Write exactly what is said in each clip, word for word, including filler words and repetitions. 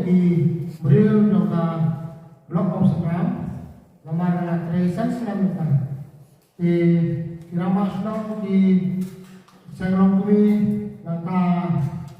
Ki briew jong ka Block of Sngewsih namar la trei san snem mynta. Te ki rangbah shnong, ki seng longkmie, nangta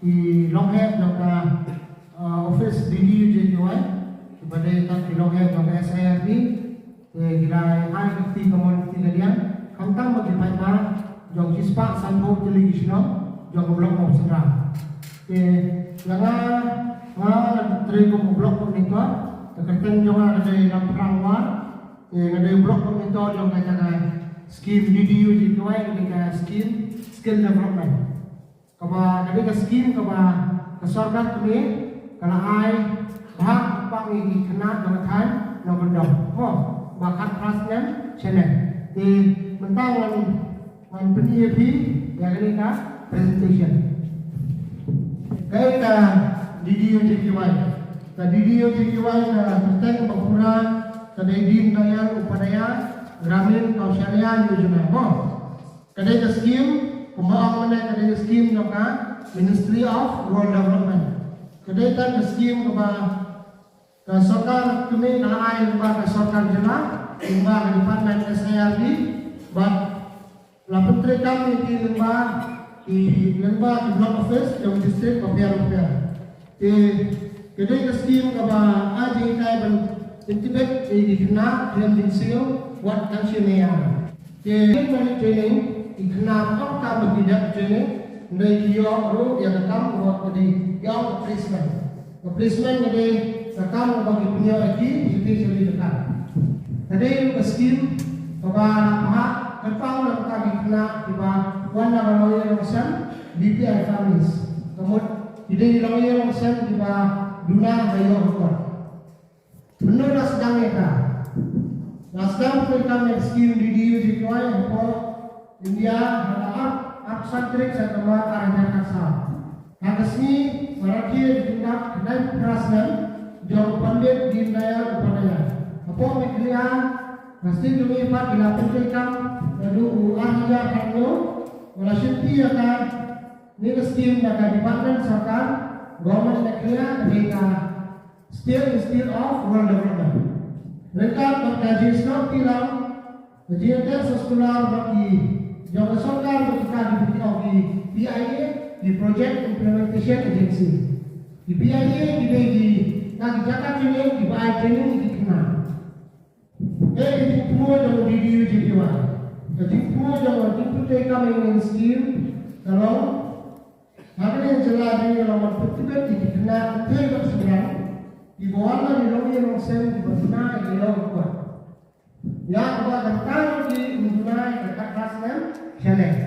ki longheh jong ka, uh, office D D U J K Y, kiba dei tang ki longheh jong ka S I R D, te ki la ai ka kti kamon kti kadiang, khamtam ba ki paidbah jong shispah sanphew tylli ki shnong jong ka Block of Sngewsih. Te ïa nga, nga trei kum u Block Coordinator, te ka kyrteng jong nga ka dei Ramphrang War, te nga dei u Block Coordinator jong ka jaka scheme D D U J K Y, ka dei ka scheme skill development. Kaba ka dei ka scheme kaba ka sorkar kmie ka la ai bha bha ïa ki khynnah jong ka thaiñ nongkyndong. Mo, ba khatphra snem shaneng. Te mynta ngan, ngan pyni ïa phi ïa kane ka presentation. Kaei ka D D U J K Y? Ka D D U J K Y ka kyrteng ba pura ka dei Deen Dayal Upadhyaya Gramin Kaushalya Yojana. Mo, ka dei ka scheme, kumba ong mynne, ka dei ka scheme jong ka Ministry of Rural Development. Ka dei tang ka scheme kaba ka sorkar kmie ka la ai lyngba ka sorkar jylla, lyngba ka department S I R D, bad la pyntreikam ïa ki lyngba ki, lyngba ki block office jong district bapher bapher. Te ka dei ka scheme kaba ai jinghikai ban pyntbit ïa ki khynnah khlem jingsiew wat tang shi ne ar. Te ïa kane training, ki khynnah ym tang ba ki dep training, hynrei ki ïoh ruh ïa ka kam kaba ki dei, ki ong ka placement. Ka placement ka dei ka kam kaba ki pynïoh ïa ki, ki dei ka kam. Ka dei ruh ka scheme kaba la phah kyrpang na ka bynta ki khynnah kiba wan na ka longïing longsem, B P L families. Ka mut ki dei ki longïing longsem kiba duna ha ka ïew ka kot. Mynno la sdang ïa ka? La sdang pyndonkam ïa ka scheme D D U J K Y hapoh India ha ka ar, arphew san tarik September ar hajar arphew saw. Ha ka sngi ba rakhe jingdap khyndai phew phra snem jong u Pandit Deen Dayal Upadhyaya. Hapoh Meghalaya, ka state jong ngi pat ki la pyndonkam naduh u ar hajar khathynñiew, ba la shimti ïa kane ka scheme da ka department sorkar, Government Meghalaya, kane ka State Institute of Rural Development. Ryngkat bad ka jingsnoh kti lang, ka jingïater soskular bad ki jong ka sorkar bad kita kiba ki ong ki P I A, ki Project Implementation Agency. Ki P I A ki dei kita ki jaka training kiba ai training ïa ki khynnah. Ka jingthmu jong u D D U J K Y, ka jingthmu jong u jingpyntrei kam ïa kane ka scheme ka long, ha kane ka jylla jong ngi la wan pyntbit ïa ki khynnah kynthei bad shynrang kiba wan na ki longïing longsem kiba duna ïa ka ïew ka kot. Ïa kaba dang tang ki ym duna ïa ka khatphra snem shaneng.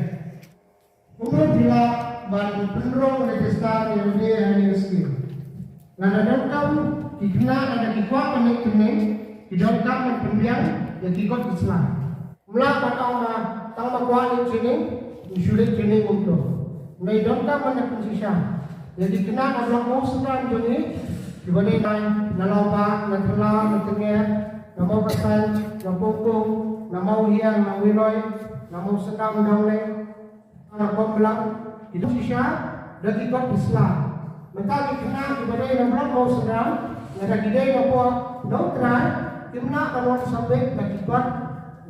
Kumno phi lah ban pynrung register ïa u dei ha ïa u skim? Lada donkam ki khynnah lada ki kwah ban leit training, ki donkam ban pynbiang ïa ki kot ki sla. Ym lah ban ong ba tang ba kwah leit training, yn shu leit training kumto. Hynrei donkam ban da pynshisha ïa ki khynnah na block Mawsynram jong ngi, kiba dei na Lawbah, na Thylla, na Tyngeh, na Mawkasaiñ, na Pongkung, na Mawhiang, na Wiloi, na Mawsynram Dawleng, na Konglang, ki dang shisha da ki kot ki sla. Mynta ki khynnah kiba dei na block Mawsynram, lada ki dei na poh Nongtrai, kim lah ban wan sawbit da ki kot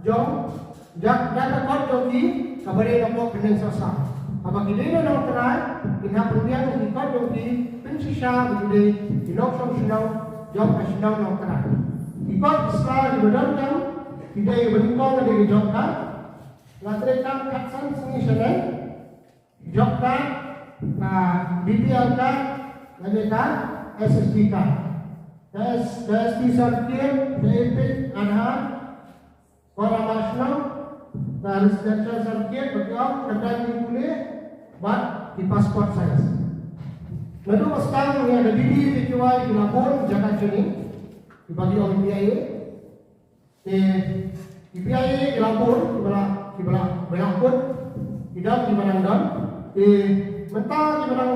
jong, da, da ka kot jong ki kaba dei na poh Pyndengsohsah. Haba ki dei na Nongtrai, kin hap pynbiang ki kot jong ki pynshisha ba ki dei ki nongshong shnong jong ka shnong Nongtrai. Ki kot ki sla kiba donkam ki dei, ba nyngkong ka dei ka job card, la treikam khatsan sngi shaneng, job card, ka B P L card, lane ka S S T card. Ka S-, ka S T certificate, ka EPIC, Aadhaar, ka rangbah shnong, ka residential certificate, ba ki ong, ka kyrdan jingpule, bad ki passport size. Naduh ba sdang ïa ka D D U J K Y ki la bun jaka training, kiba ki ong P I A. Te ki P I A ki la bun, kiba la, kiba la, kiba la kut, ki don kiba dang don. Te mynta kiba dang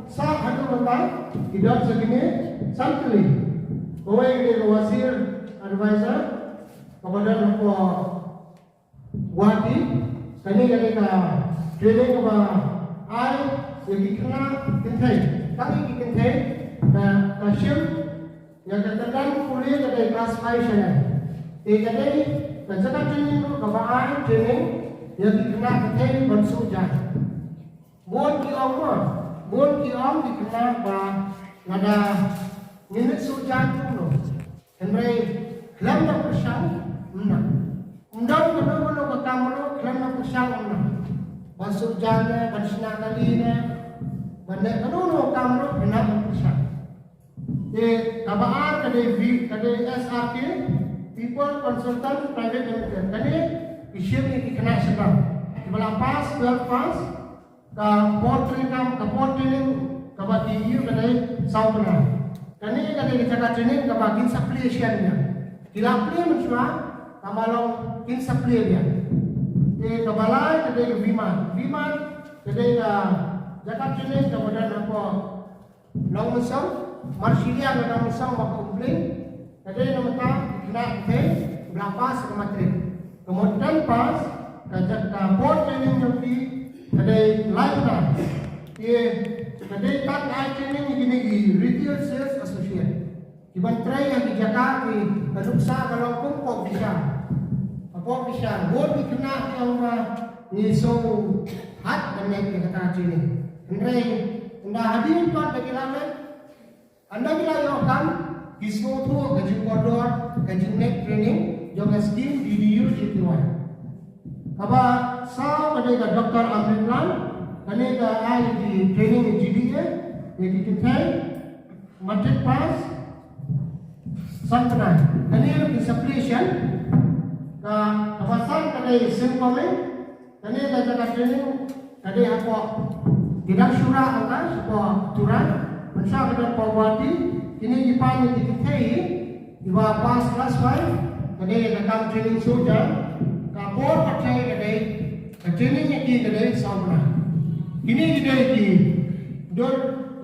sah haduh mynta ki don sa kine san tylli. Kawei ka dei ka Wazir Advisor, kaba don hapoh Guwahati. Kane ka dei ka training kaba ai ïa ki khynnah kynthei. Tang ïa ki kynthei, Ka ka shim ïa ka kyrdan pule ka dei class five shaneng. Te ka dei ka jaka training ruh kaba ai training ïa ki khynnah ka thei ban shu jai. Bun ki ong mo, bun ki ong ki khynnah ba lada ngi leit shu jai kumno. Hynrei khlem da pyrshang ym nang. Ym don kano kano ka kam ruh khlem da pyrshang ym nang. Ban shu jai ne, ban shna kali ne, ban leh kano kano ka kam ruh khlem da pyrshang. Te kaba ar ka dei V, ka dei S R K, People Consultant Private Limited. Kane ki shim ïa ki khynnah shynrang kiba la pass twelve pass, ka por training, ka por training kaba ki ïoh ka dei saw bnai. Kane ka dei ka jaka training kaba kin sa plie shen ïa. Ki la plie mynshuwa, kaba long kin sa plie ïa. Te kaba lai ka dei ka V MAT. V MAT ka dei ka jaka training kaba don hapoh Nongmynsong, mar shiliang ka Nongmynsong bad ka Umpling, ka dei na bynta ki khynnah ki thei ba la pass ka matrik. Ka mut dang pass, ka jaka por training jong ki ka dei lai bnai. Te ka dei tang ai training ïa kine ki retail sales associate. Ki ban trei ïa ki jaka ki, ka nuksa ka long kum pok bishar. Ka pok bishar, bun ki khynnah ki ong ba ngi sngewhad ban leit ïa kata ka training. Hynrei ynda hadien pat ba ki la leit, ynda ki la ïoh kam, ki sngewthuh ka jingkordor ka jingngeit training jong ka skim D D U J P Y. Kaba saw ka dei ka Doctor Amrit Lal, kane ka ai ki training G D A ïa ki kynthei matric pass, san bnai. Kane ruh ki sa plie shen. Ka, kaba san ka dei Sim Coming. Kane ka jaka training ka dei hapoh, ki dang shu rah hangta shapoh Tura, mynshuwa ka dang hapoh Guwahati. Kine ki pan ïa ki kynthei kiba pass class five, ka dei ka kam training soldier. Ka por ka trei ka dei, ka training ïa ki ka dei saw bnai. Kine ki dei ki dur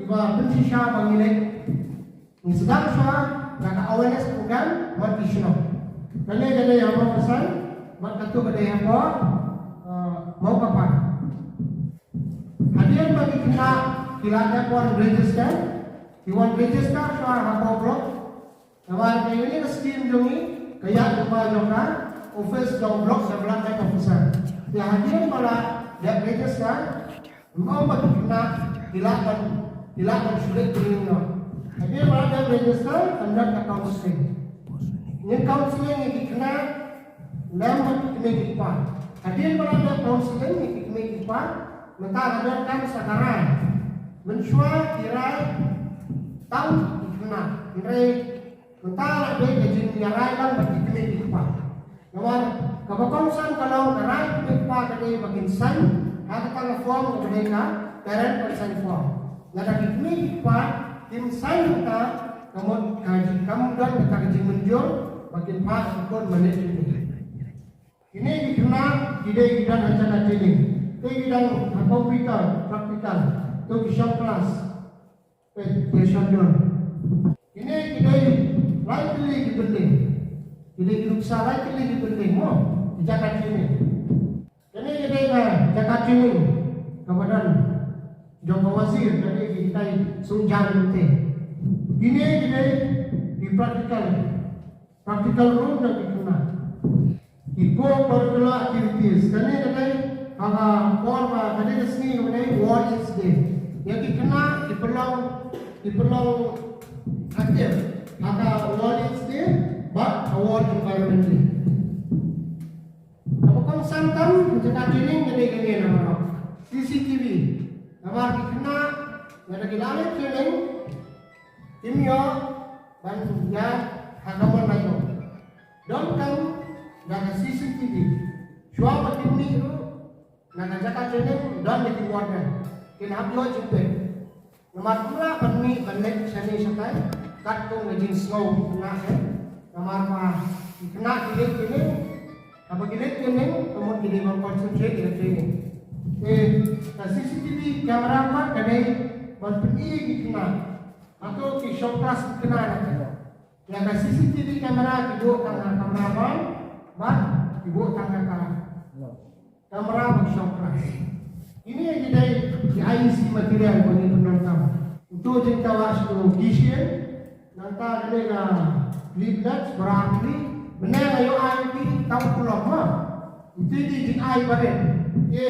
kiba pynshisha ba ngi leit. Ngi sdang shuwa da ka awareness program bad ki shnong. Kane ka dei ha Mawkhasan bad kato ka dei hapoh, eh, Mawkapar. Hadien ba ki khynnah ki la dep wan register, ki wan register shuwa hapoh block. Namar ba ïa kane ka skim jong ngi ka ïaid lyngba jong ka office jong block development officer. Te hadien ba la dep register, ym ong ba ki khynnah ki lah ban, ki lah ban shu leit training noh. Hadien ba la dep register, kan don ka counselling. Ngin counselling ïa ki khynnah lem bad ki kmie ki kpa. Hadien ba la dep counselling ïa ki kmie ki kpa, mynta ka donkam sa ka rai. Mynshuwa ki rai tang ki khynnah. Hynrei mynta la dei ka jingïarai lang bad ki kmie ki kpa. Namar kaba kongsan ka long ka rai kmie kpa ka dei ba kin saiñ ha kata ka form kaba dei ka parent consent form. Lada ki kmie ki kpa kim saiñ kata, ka mut ka jing, kam don kata ka jingmynjur ba kin phah ki khun ban leit training. Kine ki khynnah ki dei ki don ha jaka training. Te ki don ha computer practical, to ki shong class. Peit, peit sha dur. Kine ki dei lai tylli ki building. Ki dei ki nuksa lai tylli ki building mo. Ki jaka training. Kine ki dei ka jaka training kaba don jong ka wazir, ka dei ki tai sung jang te. Kine ki dei ki practical. Practical room jong ki khynnah. Ki co-curricular activities. Kane ka dei ha ka por ba kane ka sngi ka dei World AIDS Day. Ïa ki khynnah ki pynlong, ki pynlong active ha ka World AIDS Day bad ha World Environment Day. Kaba kongsan tam jaka training ka dei kane namar C C T V. Namar ki khynnah lada ki la leit training, kim ïoh ban ïaid ha ka mon la ïoh. Donkam da ka C C T V. Shuwa ba kin mih ruh na ka jaka training, don da ki warden. Kin hap ïoh jingpeit. Namar kumba ban mih ban leit shane shatai, katkum ka jingsngew ki khynnah eh. Namar ba ki khynnah ki leit training, haba ki leit training, ka mut ki dei ban concentrate ïa ka training. Te ka C C T V camera pat ka dei ban pyni ïa ki khynnah. Hato ki shong class ki khynnah ne em? Ïa ka C C T V camera ki buh tang ha kamra bam bad ki buh tang ha ka kamra ba shong class. Kine ki dei ki I E C material ba ngi pyndonkam. Uto jingtawah sha u Kisien, nangta kane ka Lieblet, Bra Pli, mynne nga ïoh ai ki tang kulok ma. Ito i jingai barit. Ye,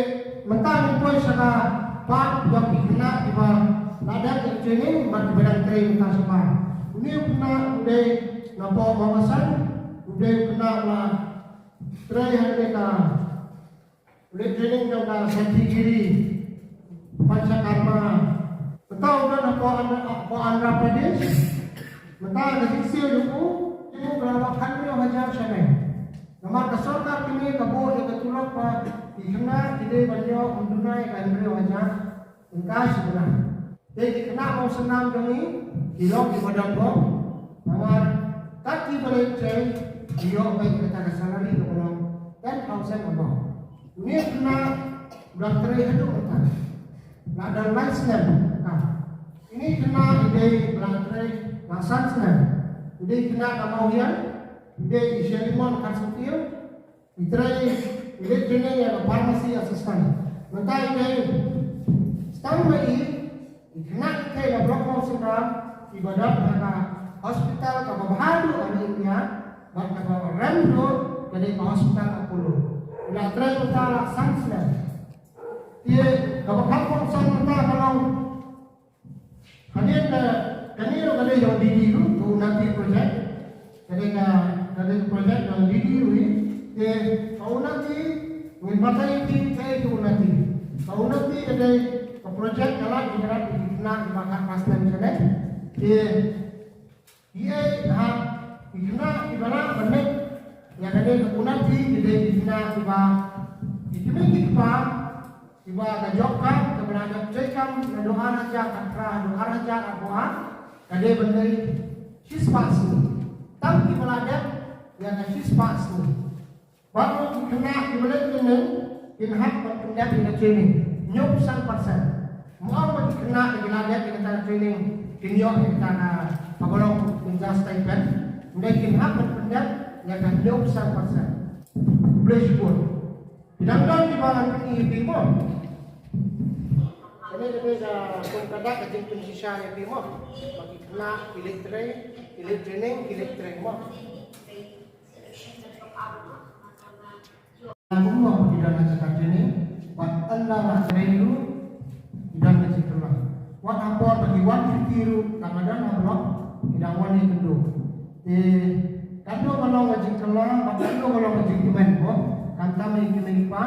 mynta ngin poi sha ka part jong ki khynnah kiba la dep ïa ka training bad kiba dang trei mynta shabar. Une u khynnah u dei na Pop Mamasan, u dei u khynnah ba la trei ha kane ka Ulit training jong ka Santigiri, Panchakarma. Mynta u don hapoh Andhra, hapoh Andhra Pradesh. Mynta ka jingsiew jong u, jong u ka la khatphra hajar shane. Namar ka sorkar kine ka buh ïa ka tulop ba ki khynnah ki dei ban ïoh ym duna ïa ka hynriew hajar. Tyngka shi bnai. Te ki khynnah bym syndon jong ngi, ki long kiba dang bok. Namar kat kiba leit trei, ki ïoh beit kata ka salary kaba long ten thousand above. Une u khynnah u dang trei haduh mynta. La dang lai snem. Ha. Une u khynnah i dei ba la trei la san snem. I dei khynnah na Mawhiang, i dei i Shalimon Kharsyntiew. I trei, i leit training ïa ka pharmacy assistant. Mynta i dei, tang ba i, i khynnah i trei na Block Mawsynram, iba dap ha ka hospital kaba bha haduh ha India, bad kaba rem haduh, ka dei ka hospital Apollo. I la trei mynta la san snem. Te kaba khatphra snem mynta ka long Hadien ka, kane ruh ka dei jong D D ruh, ka Unnati project. Ka dei ka, ka dei ka project jong D D ruh hi. Te ka Unnati, ngin batai ïa phi kaei ka Unnati. Ka Unnati ka dei ka project ka la ki khynnah, ki khynnah kiba khatphra snem shane. Te Ki ei ha, ki khynnah kiba lah ban leit ïa kane ka Unnati ki dei ki khynnah kiba, ki kmie ki kpa, kiba ka job card kaba la dep treikam naduh ar hajar khatphra haduh ar hajar arphew ar, ka dei ban leit shispah sngi. Tang kiba la dep ïa ka shispah sngi. Bad ki khynnah kiba leit training kin hap ban pyndep ïa ka training hynñiewphew san percent. Mo ba ki khynnah kiba la dep ïa kata ka training kin ïoh ïa kata ka, kaba long kin ja stipend. Hynrei kin hap ban pyndep ïa ka hynñiewphew san percent. Khublei shibun. Ki dang don kiba ngan pyni ïa phi mo. Kane ka dei ka kum ka dak ka jingpynshisha ïa phi mo. Ba ki khynnah ki leit trei, ki leit training, ki leit trei mo. Kumno ba ki don ha jaka training, bad ynda la trei ruh ki don ka jingkylla. Wat ha por ba ki wan duty ruh, tang ba don ha block ki dang wan ïakynduh. Te katno ka long ka jingkylla bad katno ka long ka jingkmen mo, khamtam ïa ki mei ki pa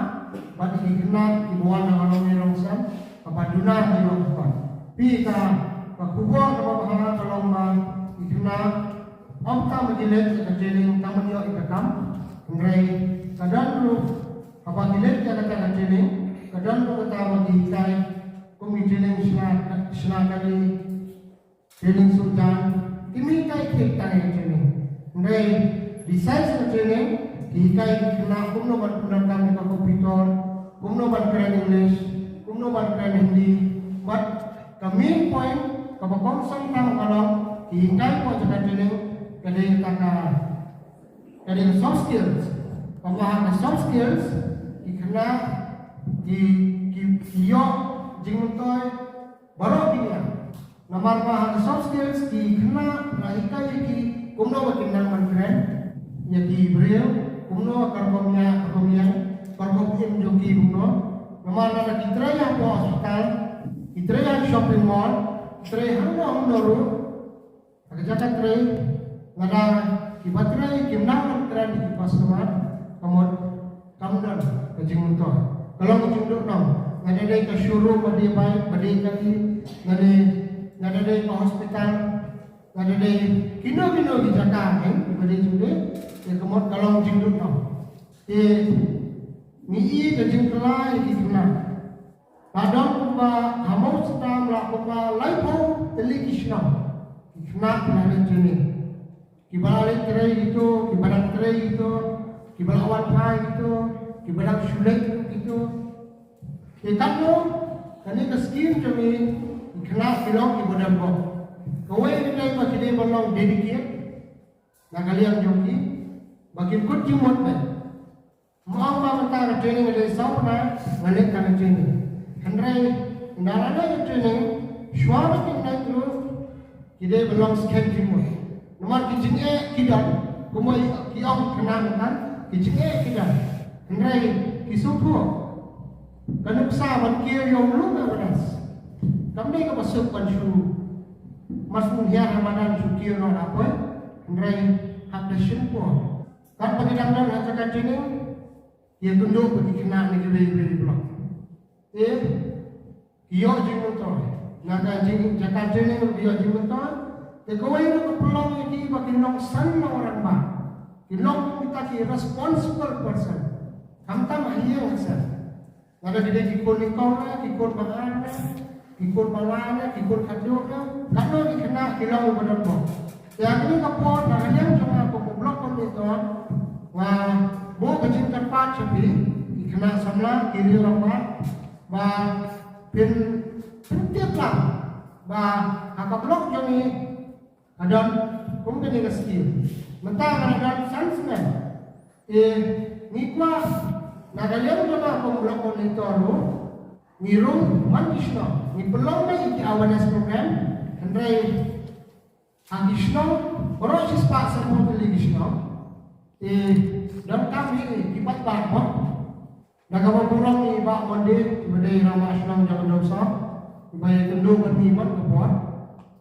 bad ïa ki khynnah kiba wan na ka longïing longsem. Kaba duna ka ïoh ka. Phi ka, ka khubor kaba bha ka long ba ki khynnah ym tang ba ki leit ïa ka training tang ban ïoh ïa ka kam. Hynrei ka don ruh haba ki leit ïa kata ka training, ka don ruh kata ba ki hikai kum ki training shna, shna kali, training surjan, ki mih kai thik tang ïa training. Hynrei besides ka training, ki hikai ki khynnah kumno ban pyndonkam ïa ka computer, kumno ban kren English, kumno ban kren Hindi. Bad ka main point kaba kongsan tam ka long, ki hikai hapoh jaka training, ka dei kata ka, ka dei ka soft skills. Kaba ha ka soft skills, ki khynnah ki, ki, ki ïoh jingmyntoi baroh ki liang. Namar ba ha ka soft skills ki khynnah la hikai ïa ki kumno ba kin nang ban kren ïa ki briew, kumno ka rukom ïa, ka rukom ïeng, ka rukom im jong ki kumno. Namar lada ki trei hapoh hospital, ki trei ha shopping mall, ki trei hangno hangno ruh, ha ka jaka trei, lada kiba trei kim nang ban kren ïa ki customer, ka mut kam don ka jingmyntoi. Ka long ka jingduhnong. Lada dei ka showroom ba dei bike, ba dei kali, lada, lada dei ka hospital, lada dei kino kino ki jaka, eh, ba dei jingdei, ïa ka mut ka long jingduhnong. Te ngi i ka jingkylla ïa ki khynnah. Ka don kumba ha Mawsynram la kumba laiphew tylli ki shnong ki khynnah ki la leit training. Kiba la leit trei kito, kiba dang trei kito, kiba la wan phai kito, kiba dang shu leit kito. Te katno kane ka skim jong ngi, ki khynnah ki long kiba dang bok. Kawei ka dei ba ki dei ban long dedicate na ka liang jong ki ba kin kut jingmut beit. Mo ba mynta ka training ka dei saw phew, nga leit ka training. Hynrei ynda la leit ka training, Shuwa ba kin dang ruh ki dei ban long skhem jingmut. Namar ki jingeh ki don, kumba ki ong khynnah mynta, ki jingeh ki don. Hynrei ki sngewthuh ka nuksa ban kiew ïa u lum awareness kam dei kaba suk ban shu, mar shu hiar ha madan shu kiew noh da poi. Hynrei hap da shim por. Katba ki dang don ha jaka training, ïa kynduh bad ki khynnah na kiwei kiwei ki block. Te ki ïoh jingmyntoi na ka jing, jaka training, ki ïoh jingmyntoi. Te kawei ruh ka pynlong ïa ki ba ki long san long rangbah, ki long kita ki responsible person. Khamtam ha ïing ha sem. Lada ki dei ki khun nyngkong ne, ki khun ba ar ne, ki khun ba lai ne, ki khun khatduh ne, katno ki khynnah ki long ba don bor. Te ha kane ka por, na ka liang jong nga kum u block coordinator, nga buh ka jingkyrpad sha phi ki khynnah samla, ki riew rangbah, ba phin, phin tip lang ba ha ka block jong ngi ka don kum kane ka skim. Mynta ka la don san snem. Te ngi kwah na ka liang jong nga kum u block coordinator ruh, ngi rung man ki shnong, ngi pynlong ïa ki awareness program. Hynrei ha ki shnong baroh shispah sanphew tylli ki shnong. Te donkam hi ki paidbah bad na kaba burom i Bah Monday, i ba dei rangbah shnong jong ka Dawsoh, i ba ïakynduh bad ngi man ka por.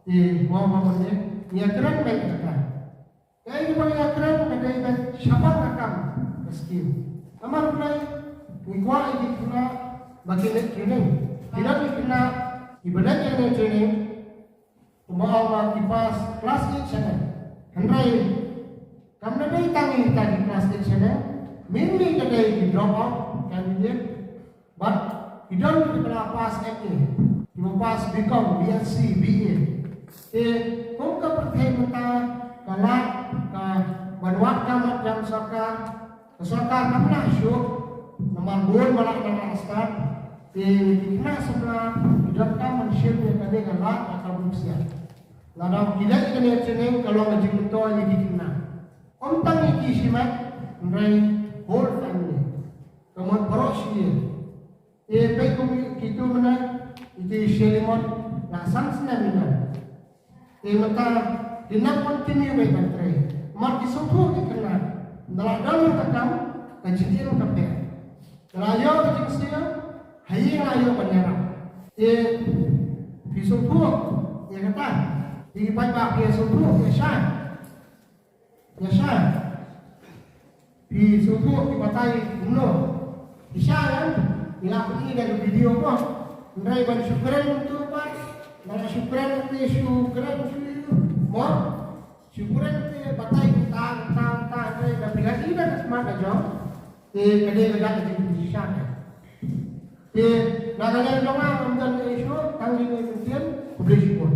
Te mo Bah Monday, ngi ïakren beit kata. Kaei kaba ngi ïakren ka dei ban shaphang ka kam ka skim. Namar balei? Ngi kwah ïa ki khynnah ba kin leit training. Ki don ki khynnah kiba leit ïa kane training, kumba ong ba ki pass class eight shaneng. Hynrei kam da dei tang ïa kita ki class eight shaneng, mynta ka dei ki drop out candidate. Bad ki don kiba la pass M A, kiba pass B Com, B Sc, B A. Te kum ka pyrthei mynta ka lad ka ban wad kam wad jam sorkar, ka sorkar kam lah shuh, namar bun ba lah dang lah stad. Te ki khynnah samla ki donkam ban shim ïa kane ka lad ka bun siat. Lada ki leit kane training ka long ka jingmyntoi ïa ki khynnah. Ym tang ïa ki shimet, hynrei whole family. Ka mut baroh shi ïing. Te peit kum kito mynne, ite i Shelimon la san snem ïa. Te mynta ki nang continue beit ban trei. Mar ki sngewthuh ki khynnah, ynda la don ka kam, ka jingim ka pher. Te la ïoh ka jingsngew, ha ïing la ïoh ban ïarap. Te phi sngewthuh ïa kata, phi paidbah phi sngewthuh ïa shai. Ïa shai. Phi sngewthuh ki batai kumno. Phi shai, eh? Ngi la pyni da ka video mo. Hynrei ban shu kren tu pat, ban shu kren te shu kren shu mo. Shu kren te batai kumta kumta kumta, hynrei da phi la i da ka khmat ka jong, te ka dei ka dak ka jingpynshisha. Te na ka liang jong nga ngam don ei shuh, tang jingïathuh ktien, khublei shibun.